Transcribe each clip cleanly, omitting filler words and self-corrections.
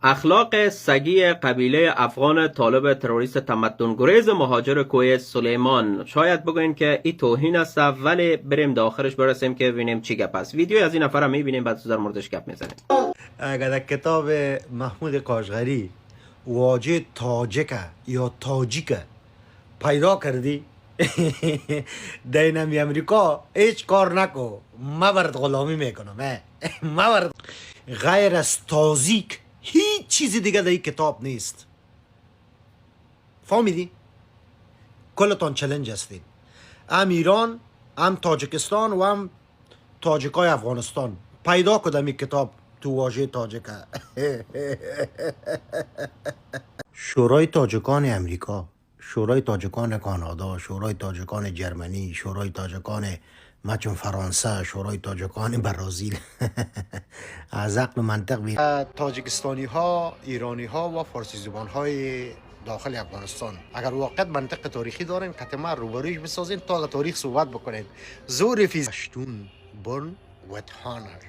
اخلاق سگی قبیله افغان طالب تروریست تمدن گریز مهاجر کوه سلیمان. شاید بگوین که این توهین است، ولی بریم در آخرش برسیم که ببینیم چی گپ است. ویدیو از این نفر میبینیم، بعد در موردش گپ میزنیم. اگر در کتاب محمود کاشغری واژه تاجک یا تاجیک پیدا کردی، در اینمی امریکا هیچ کار نکو، ما برات غلامی میکنم. ما برات غیر از تازیک هیچ چیزی دیگه در این کتاب نیست. فهمیدی؟ کلتان challenge هستید، هم ایران، هم تاجکستان و هم تاجکای افغانستان. پیدا کدام این کتاب تو واژه تاجکه. شورای تاجکان امریکا، شورای تاجکان کانادا، شورای تاجکان جرمنی، شورای تاجکان مچون فرانسه، شورای تاجکان برازیل، از عقل و منطق بی تاجکستانی ها، ایرانی ها و فارسی زبان های داخل افغانستان، اگر واقعا منطق تاریخی دارین، کتما روبرویش بسازین تا در تاریخ صحبت بکنین. زور فیز پشتون born with honor.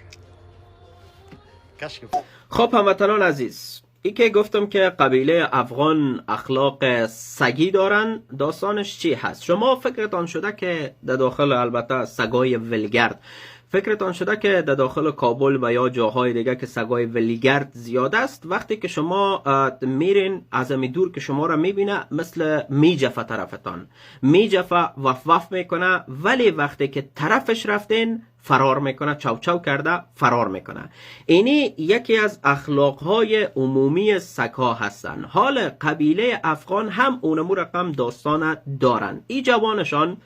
کشک. خب هموطنان عزیز، ای که گفتم که قبیله افغان اخلاق سگی دارن، داستانش چی هست؟ شما فکرتان شده که در داخل، البته سگای ولگرد، فکرتان شده که در داخل کابل و یا جاهای دیگه که سگای ولگرد زیاد است، وقتی که شما میرین، از امی دور که شما را میبینه، مثل میجفه طرفتان، میجفه، وف وف میکنه، ولی وقتی که طرفش رفتین فرار میکنه، چو چو کرده فرار میکنه. اینی یکی از اخلاقهای عمومی سگها هستن. حال قبیله افغان هم اونمو رقم داستان دارن. ای جوانشان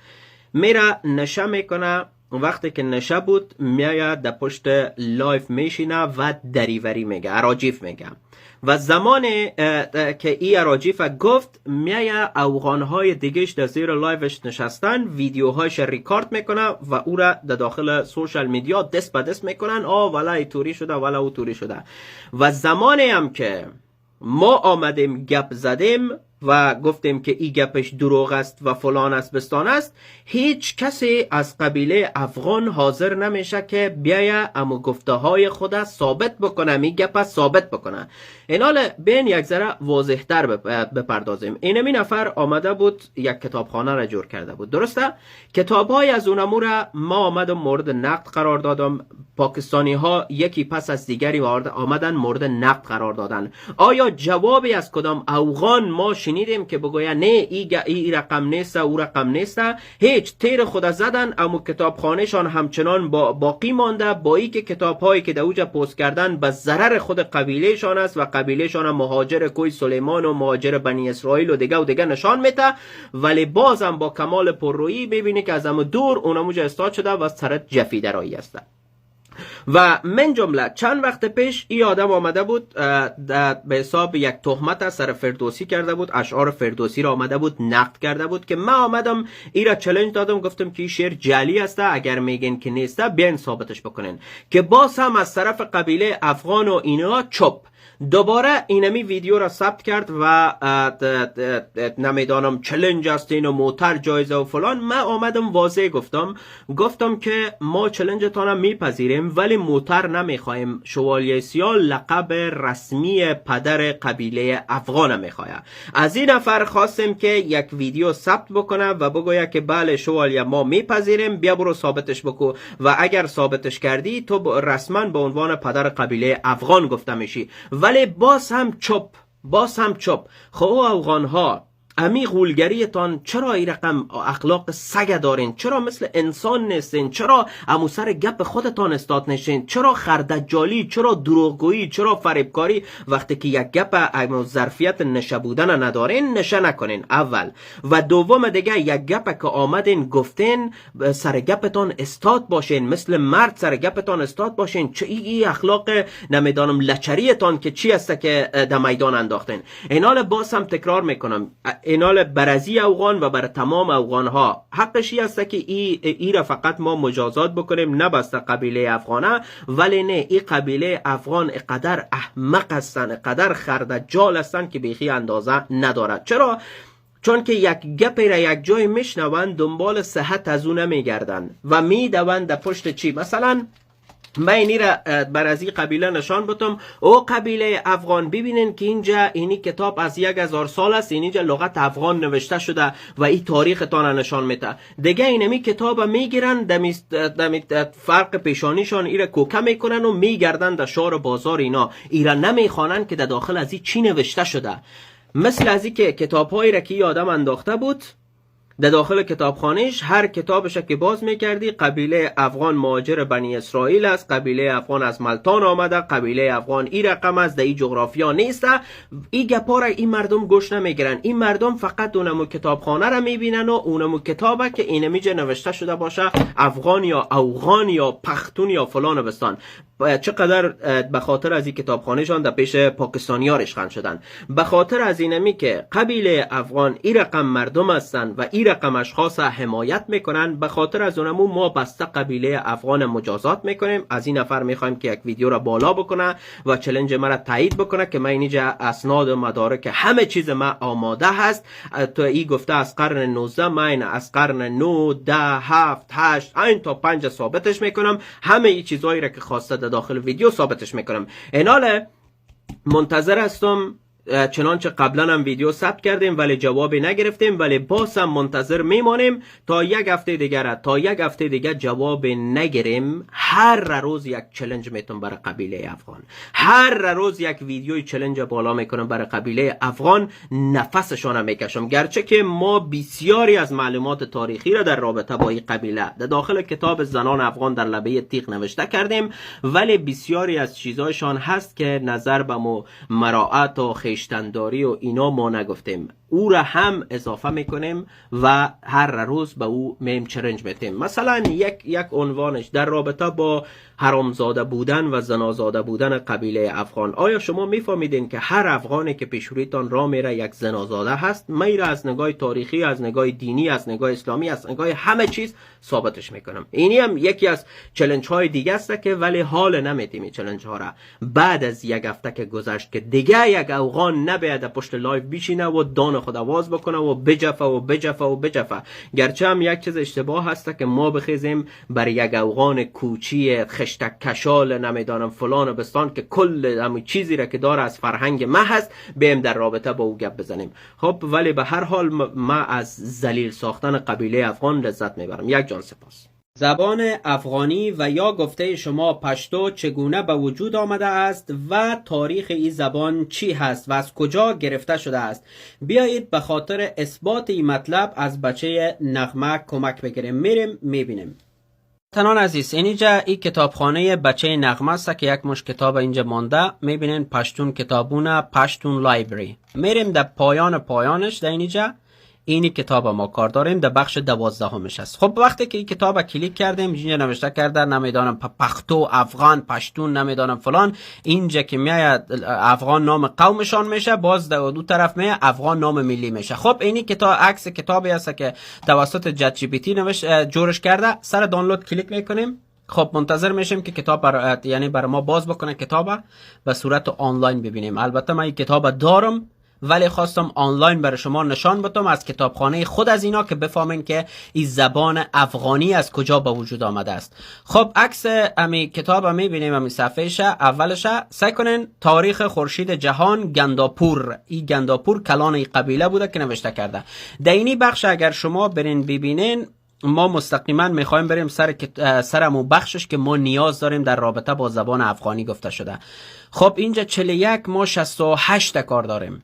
میره نشه میکنه، وقتی که نشه بود میآید در پشت live میشینه و دریوری میگه، اراجیف میگه و زمان که ای اراجیف گفت، میایه افغانهای دیگهش در زیر live ش نشستن، ویدیوهایش ریکارد میکنه و او را در داخل social media دست به دست میکنن، آ ولا ای توری شده، ولا او توری شده. و زمانی هم که ما آمدیم گپ زدیم و گفتیم که ای گپش دروغ است و فلان است بستان است، هیچ کسی از قبیله افغان حاضر نمیشه که بیایه امو گفته های خود ثابت بکنه، می گپ ثابت بکنه. اینال بین یک ذره واضح تر بپردازیم. اینمی نفر آمده بود یک کتابخانه را جور کرده بود، درسته؟ کتاب های از اونمو را ما آمدم مورد نقد قرار دادم. پاکستانی ها یکی پس از دیگری وارد آمدن، مورد نقد قرار دادن. آیا جوابی از کدام افغان ما شنیدیم که بگوید نه، ای رقم نیست، او رقم نیست؟ هیچ. تیر خود زدن، اما کتابخانهشان همچنان با باقی مانده، با ای که کتاب هایی که در اوجا پست کردن به ضرر خود قبیلهشان است و قبیلهشان مهاجر کوی سلیمان و مهاجر بنی اسرائیل و دیگه و دیگه نشان میده، ولی بازم با کمال پررویی ببینی که از امو دور اونموجا استاد شده و سرت جفیده رایی است. و من جمله چند وقت پیش ای آدم آمده بود به حساب یک تهمت از سر فردوسی کرده بود، اشعار فردوسی را آمده بود نقد کرده بود که من آمدم ای را challenge دادم، گفتم که این شعر جعلی است، اگر میگن که نیست بیاین ثابتش بکنین، که باز هم از طرف قبیله افغان و اینا چپ. دوباره اینمی ویدیو را ثبت کرد و نمیدانم challenge است این و موتر جایزه و فلان. من آمدم واضح گفتم، گفتم که ما challenge تان میپذیریم ولی موتر نمیخواهیم، شوالیه سیاه لقب رسمی پدر قبیله افغان میخواه. از این نفر خواستیم که یک ویدیو ثبت بکنه و بگوید که بله شوالیه، ما میپذیریم، بیا برو ثابتش بکو و اگر ثابتش کردی تو رسما به عنوان پدر قبیله افغان گفته میشی. ولی باز هم چپ، باز هم چپ. خب افغان ها، امی غولگریتان چرا این رقم اخلاق سگ دارین؟ چرا مثل انسان نیستین؟ چرا امو سر گپ خودتان استاد نشین؟ چرا خردجالی؟ چرا دروغگویی؟ چرا فریبکاری؟ وقتی که یک گپ امو ظرفیت نشه بودن ندارین، نشه نکنین اول و دوم دیگه یک گپ که آمدین گفتین، سر گپتان استاد باشین، مثل مرد سر گپتان استاد باشین. چه ای اخلاق نمیدانم لچریتان که چی است که در میدان انداختین؟ اینال باز هم تکرار میکنم، اینال برازی افغان و بر تمام افغان ها حقشی است که ای را فقط ما مجازات بکنیم، نه بسته قبیله افغانه. ولی نه، ای قبیله افغان اقدر احمق هستن، اقدر خردجال هستن که بیخی اندازه ندارد. چرا؟ چون که یک گپی را یک جای میشنوند، دنبال صحت از او نمیگردن و میدوند در پشت چی؟ مثلا من اینی را بر از این قبیله نشان بتم. او قبیله افغان ببینین که اینجا اینی کتاب از 1000 سال است، اینجا لغت افغان نوشته شده و این تاریخ تان نشان میده. دیگه اینمی کتاب میگیرن دمی فرق پیشانیشان ایره کوکه میکنن و میگردن در شهر و بازار، اینا ایره نمیخوانن که در داخل از این چی نوشته شده. مثل از این که کتابهایی را که آدم انداخته بود در داخل کتابخانهش، هر کتابش که باز میکردی قبیله افغان مهاجر بنی اسرائیل است، قبیله افغان از ملتان آمده، قبیله افغان ای رقم است، در ای جغرافیا نیست. این گپا را این مردم گوش نمیگیرن. این مردم فقط اونمو کتابخانه را میبینن و اونمو کتابه که اینمیجا نوشته شده باشه افغان یا اوغان یا پختون یا فلان بستان. چقدر به خاطر از این کتابخانهشان در پیش پاکستانی ها ریشخند شدن. به خاطر از اینمی که قبیله افغان ای رقم مردم هستن و ای رقم اشخاص حمایت میکنن، به خاطر از اونمو ما بسته قبیله افغان مجازات میکنیم. از این نفر میخوایم که یک ویدیو را بالا بکنه و challenge مرا تایید بکنه که من اینجا اسناد و مدارک همه چیز ما آماده هست. تو ای گفته از قرن 19، من از قرن 9، 10، 7، 8 این تا 5 ثابتش میکنم. همه این چیزهایی را که خواسته در داخل ویدیو ثابتش میکنم. ایناله منتظر هستم. چنانچه قبلا هم ویدیو ثبت کردیم ولی جوابی نگرفتیم، ولی باز هم منتظر میمانیم تا یک هفته دیگر. تا یک هفته دیگر جواب نگیریم، هر روز یک challenge میتم برای قبیله افغان، هر روز یک ویدیوی challenge بالا میکنم برای قبیله افغان، نفسشان میکشم. گرچه که ما بسیاری از معلومات تاریخی را در رابطه با این قبیله در داخل کتاب زنان افغان در لبه تیغ نوشته کردیم، ولی بسیاری از چیزایشان هست که نظر به مراعات و خویشتنداری و اینا ما نگفتیم، او را هم اضافه میکنیم و هر روز به او میم challenge میتیم. مثلا یک عنوانش در رابطه با حرامزاده بودن و زنازاده بودن قبیله افغان. آیا شما میفهمیدین که هر افغانی که پیشرویتان را میره یک زنازاده هست؟ میره از نگاه تاریخی، از نگاه دینی، از نگاه اسلامی، از نگاه همه چیز ثابتش میکنم. اینی هم یکی از challenge های دیگه است که ولی حال نمیتیم challenge ها را. بعد از یک هفته که گذشت که دیگه یک افغان نباید پشت live بشینه و دان خود آواز بکنه و بجفه و بجفه و بجفه. گرچه هم یک چیز اشتباه هست که ما بخیزیم بر یک افغان کوچی خشتک کشال نمیدانم فلان و بستان که کل همین چیزی را که داره از فرهنگ ما هست بیم در رابطه با او گپ بزنیم. خب ولی به هر حال ما از ذلیل ساختن قبیله افغان لذت میبرم. یک جان سپاس. زبان افغانی و یا گفته شما پشتو چگونه به وجود آمده است و تاریخ این زبان چی هست و از کجا گرفته شده است؟ بیایید به خاطر اثبات این مطلب از بچه نغمه کمک بگیریم. میریم میبینیم. تنان عزیز، اینجا این کتابخانه بچه نغمه است که یک مش کتاب اینجا مانده. میبینین پشتون کتابونه، Pashtun library. میریم در پایان پایانش، در اینجا اینی کتاب ما کار داریم، در بخش 12مش است. خب وقتی که این کتاب کلیک کردیم، اینجا نوشته کرده نمیدانم پختو افغان پشتون نمیدانم فلان. اینجا که میاد افغان نام قومشان میشه، باز در دو طرف میاد افغان نام ملی میشه. خب اینی کتاب عکس کتابی است که توسط ChatGPT نوشت جورش کرده. سر دانلود کلیک میکنیم. خب منتظر میشیم که کتاب یعنی بر ما باز بکنه، کتاب به صورت آنلاین ببینیم. البته من این کتاب دارم ولی خواستم آنلاین برای شما نشان بدم از کتابخانه خود از اینا که بفهمین که این زبان افغانی از کجا به وجود آمده است. خب عکس امی کتاب میبینیم، امی صفحه اولش سیل کنین، تاریخ خورشید جهان گنداپور. این گنداپور کلان ای قبیله بوده که نوشته کرده. در اینی بخش اگر شما برین ببینین، ما مستقیما میخوایم بریم سر امو بخشش که ما نیاز داریم در رابطه با زبان افغانی گفته شده. خب اینجا 41، ما 68 کار داریم،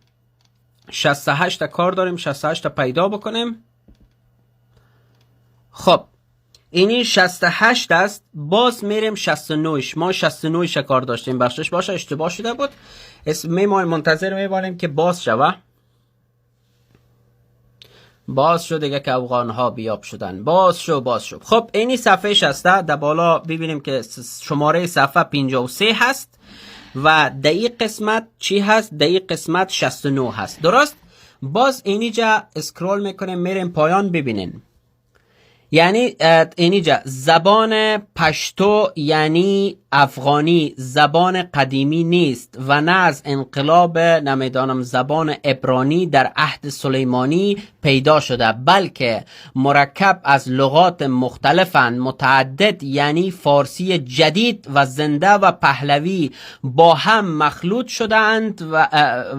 68 کار داریم، 68 پیدا بکنیم. خب اینی 68 است. باز میریم 69. ما 69 کار داشتیم، بخشش باشه اشتباه شده بود. اسم ما منتظر میبانیم که باز شوه. باز شد دیگه که افغان ها بیاب شدن. باز شو، باز شو. خب اینی صفحه 60 در بالا ببینیم که شماره صفحه 53 هست و در این قسمت چی هست؟ در این قسمت 69 هست، درست. باز اینجا scroll میکنیم، میریم پایان. ببینین یعنی اینجا زبان پشتو یعنی افغانی زبان قدیمی نیست و نه از انقلاب نمیدانم زبان عبرانی در عهد سلیمانی پیدا شده، بلکه مرکب از لغات مختلفند متعدد، یعنی فارسی جدید و زنده و پهلوی با هم مخلوط شده‌اند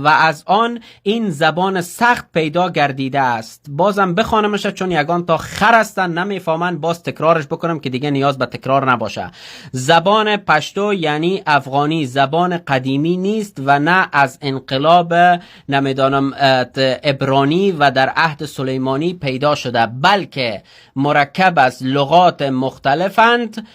و از آن این زبان سخت پیدا گردیده است. بازم بخوانمش چون یگان تا خر هستن نمیفهمن، باز تکرارش بکنم که دیگه نیاز به تکرار نباشه. زبان پشتو یعنی افغانی زبان قدیمی نیست و نه از انقلاب نمیدانم عبرانی و در عهد سلیمانی پیدا شده، بلکه مرکب از لغات مختلفند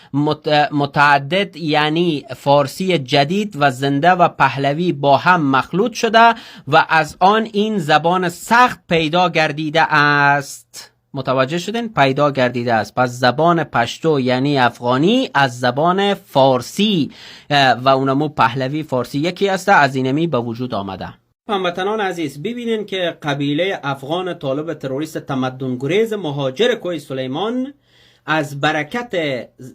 متعدد، یعنی فارسی جدید و زنده و پهلوی با هم مخلوط شده و از آن این زبان سخت پیدا گردیده است. متوجه شدین؟ پیدا گردیده است. پس زبان پشتو یعنی افغانی از زبان فارسی و اونمو پهلوی فارسی یکی است، از اینمی به وجود آمده. هموطنان عزیز، ببینین که قبیله افغان طالب تروریست تمدن گریز مهاجر کوه سلیمان از برکت،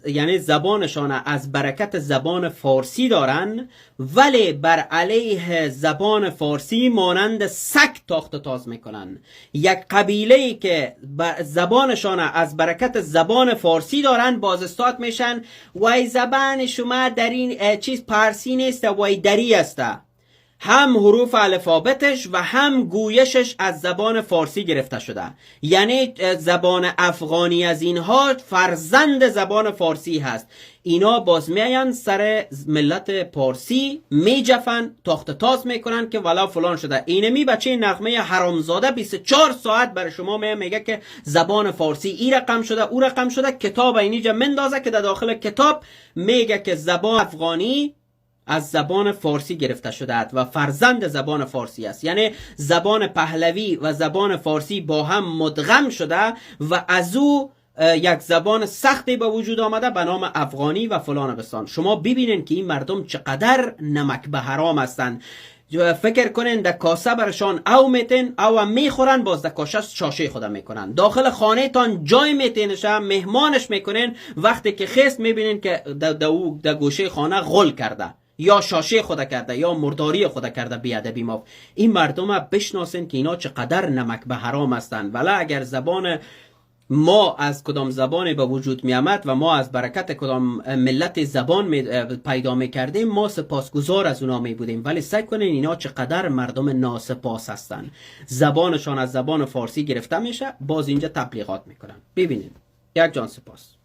یعنی زبانشان از برکت زبان فارسی دارن، ولی بر علیه زبان فارسی مانند سگ تاخت و تاز میکنن. یک قبیله ای که زبانشان از برکت زبان فارسی دارن باز استاد میشن وای زبان شما در این چیز پارسی نیست، وای دری است. هم حروف الفابتش و هم گویشش از زبان فارسی گرفته شده، یعنی زبان افغانی از اینها فرزند زبان فارسی هست. اینا باز میاین سر ملت پارسی میجفن، تاخت تاز میکنن که والا فلان شده. اینمی بچه نغمه حرامزاده 24 ساعت برای شما میگه که زبان فارسی ای رقم شده او رقم شده. کتاب اینجا مندازه که در داخل کتاب میگه که زبان افغانی از زبان فارسی گرفته شده است و فرزند زبان فارسی است، یعنی زبان پهلوی و زبان فارسی با هم مدغم شده و از او یک زبان سختی به وجود آمده به نام افغانی و فلان بستان. شما ببینین که این مردم چقدر نمک به حرام هستند. فکر کنین در کاسه برشان او میتین او میخورن، باز در کاسه شاشه خدا میکنن. داخل خانه تان جای میتینش، مهمانش میکنین، وقتی که خست میبینین که در گوشه خانه غل کرده یا شاشه خدا کرده یا مرداری خدا کرده. بیادبی ما این مردم بشناسین که اینا چقدر نمک به حرام هستند. ولی اگر زبان ما از کدام زبان به وجود می آمد و ما از برکت کدام ملت زبان پیدا می کردیم، ما سپاسگزار از اونا می بودیم. ولی سعی کنین اینا چقدر مردم ناسپاس هستند. زبانشان از زبان فارسی گرفته میشه، باز اینجا تبلیغات میکنن. ببینین. یک جان سپاس.